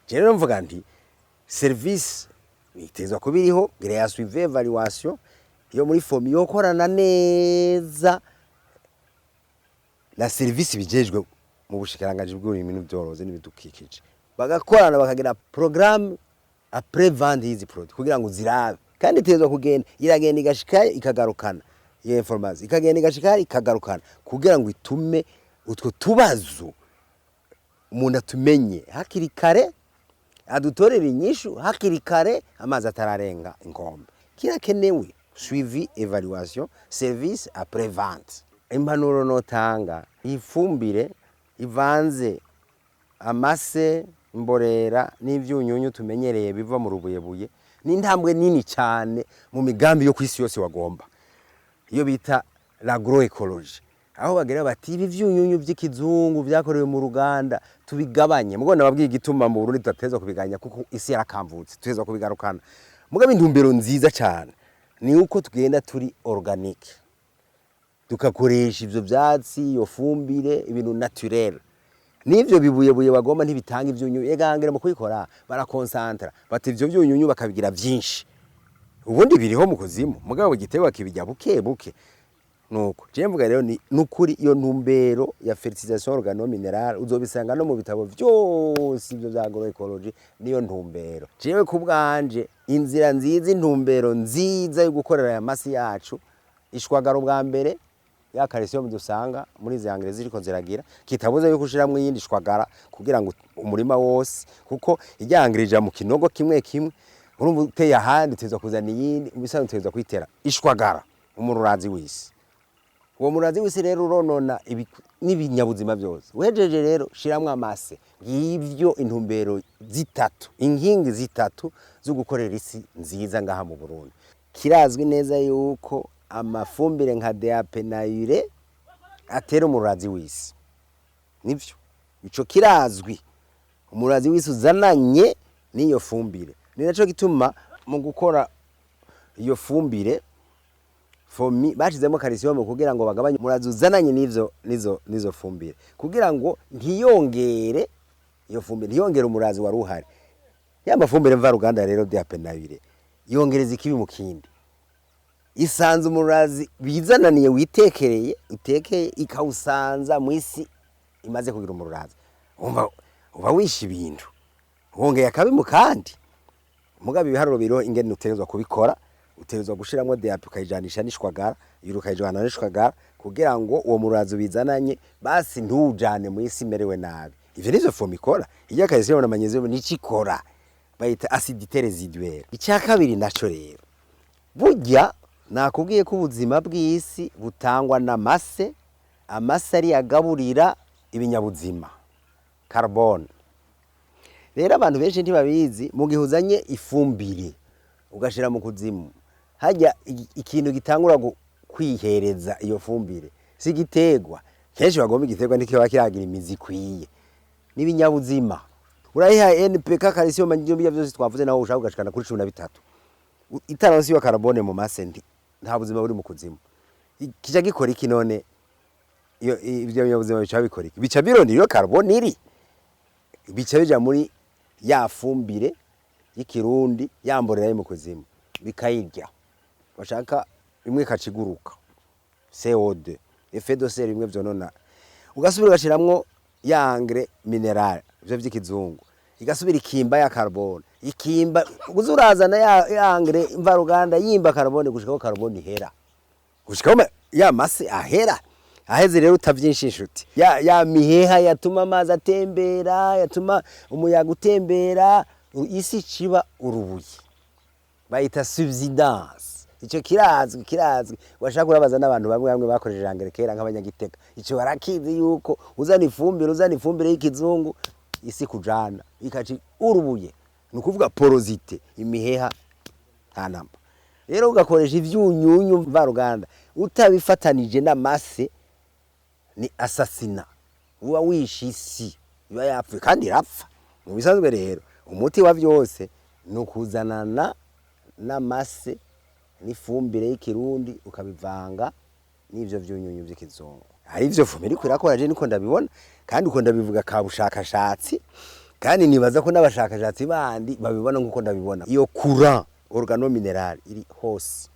Je rero mvuga nti service itezwa kuba iriho ya suivi évaluation yo muri FOMI, yokorana neza na service bijejwe mu bushikiranganji bw'uburimyi n'ubworozi n'ibidukikije, bagakorana bakagira programme après vente y'izi produit kugira ngo zirabe. Kandi itezwa kugenda iragenda igashika ikagarukana iyo information, ikagenda igashika ikagarukana, kugira ngo itume utwo tubazo umuntu atumenye hakiri kare, adutorere inyishu hakiri kare amazi atararenga inkombe. Kirakenewe suivi évaluation, service après vente. Impanuro notanga, ifumbire ivanze amase, imborera n'ivyunyunyu tumenyereye biva mu rubuyebuye ni intambwe nini cyane mu migambi yo kwisi yose wagomba, iyo bita l'agroécologie, aho bagira bati ibi vyunyunyu vy'ikizungu vyakorewe mu ruganda tubigabanye. Mugo nababwiye igituma mu Burundi tudatezwa kubiganya, kuko isi yarakamvutse, tutezwa kubigarukana. Mugabo intumbero nziza cyane ni uko tugenda turi organique, tugakoresha ivyo vyatsi, iyo fumbire, ibintu naturel. N'ivyo bibuyebuye bagomba ntibitanga ivyunyunyu. Egangere mu kubikora barakonsantra bati ivyo vyunyunyu bakabigira vyinshi, ubundi biriho mu kuzimu, mugabo igiterwa kibijya buke buke. Nuko je mvuga rero ni nukuri iyo ntumbero ya fertilisation organo-minérale uzobisanga no mu bitabo vyose ivyo vya agroécologie, niyo ntumbero. Jewe ku bwanje, inzira nziza, intumbero nziza yo gukorera aya masi yacu, ishwagara ubwa mbere, ya calcium dusanga muri izi engrais ziriko ziragira, kitabuza yuko ushiramwo iyindi shwagara kugira ngo umurima wose, kuko irya engrais ija mu kinogo kimwe kimwe. Urumva uteye ahandi utezwa kuzana iyindi, mu bisanzwe utezwa kuyitera ishwagara, umururazi w'isi. Uwo murazi w'isi rero uronona n'ibinyabuzima byose. Uhejeje rero shiramwo amase. Ngivyo intumbero zitatu, inkingi zitatu zo gukorera isi nziza ngaha mu Burundi. Kirazwi neza yuko amafumbire nka DAP na urée atera umurazi w'isi, nivyo, ico kirazwi. Umurazi w'isi uzananye n'iyo fumbire. Ni naco gituma mu gukora iyo fumbire FOMI bashizemo calcium kugira ngo bagabanye umurazi uzananye n'ivyo nizo fumbire, kugira ngo ntiyongere iyo fumbire, ntiyongere umurazi wari uhari. Ya mafumbire mvaruganda rero, DAP na urée, yongereza ikibi mu kindi. Isanze umurazi bizananiye witekereye utekeye, ikawusanza mu isi imaze kugira umurazi. Umva uba wishe ibintu, wongeye akabi mu kandi. Mugabo ibiharuro biriho ingene utegerezwa kubikora. Utegerezwa gushiramwo DAP ukayijanisha n'ishwagara, urée ukayijana n'ishwagara, kugira ngo uwo murazi ubizananye basi ntuwujane mu isi imerewe nabi. Ivyo nivyo FOMI ikora. Irya calcium na magnésium nico ikora, bayita acidité résiduelle. Icya kabiri naco rero, burya nakubwiye ko ubuzima bw'isi butangwa n'amase. Amase ariyo agaburira ibinyabuzima carbone. Rero abantu benshi ntibabizi, mu gihe uzanye ifumbire ugashira mu kuzimu, hajya ikintu gitangura kwihereza iyo fumbire si igiterwa. Kenshi bagomba igiterwa ntikiba kiragira imizi ikwiye, n'ibinyabuzima. Urayiha NPK, calcium, magnésium, byose twavuze, naho ushaka ugashikana kuri 13, itaronse iyo carbone mu mase, nta buzima buri mu kuzimu. Kija gikora iki none? Iyo ivyo binyabuzima bica bikora iki? Bica birondera iyo carbone iri, bica bija muri ya fumbire y'ikirundi, yamborera yo mu kuzimu, bikayirya. Bashaka imwe ikaciguruka CO2, effet de serre, bimwe vyonona. Ugasubira ugashiramwo ya engrais minéral, ivyo vy'ikizungu, igasubira ikimba ya carbone, ikimba. Uza urazana ya engrais mvaruganda yimba carbone gushikaho carbone ihera, gushikaho ya mase ahera. Aheze rero utavyinshi inshuti, ya miheha yatuma amazi atembera, yatuma umuyaga utembera, isi ciba urubuye, bayita subsidence. Ico kirazwi, kirazwi. Washaka urabaza n'abantu bamwe bamwe bakoresheje engrais kera nk'abanyagitega, ico barakizi yuko uzana ifumbire y'ikizungu isi kujana ikaci urubuye, ni ukuvuga porosité, imiheha nta namba. Rero ugakoresha ivyunyunyu mvaruganda utabifatanije n'amase, ni assassinat, uba wishe isi, iba yapfuye kandi irapfa mu bisanzwe. Rero umuti wa vyose ni ukuzanana n'amase n'ifumbire y'ikirundi, ukabivanga n'ivyo vyunyunyu vy'ikizungu. Ari ivyo FOMI iriko irakora, je niko ndabibona kandi uko ndabivuga ka bushakashatsi. Kandi nibaza ko n'abashakashatsi bandi babibona nk'uko ndabibona. Iyo courant organominéral iri hose.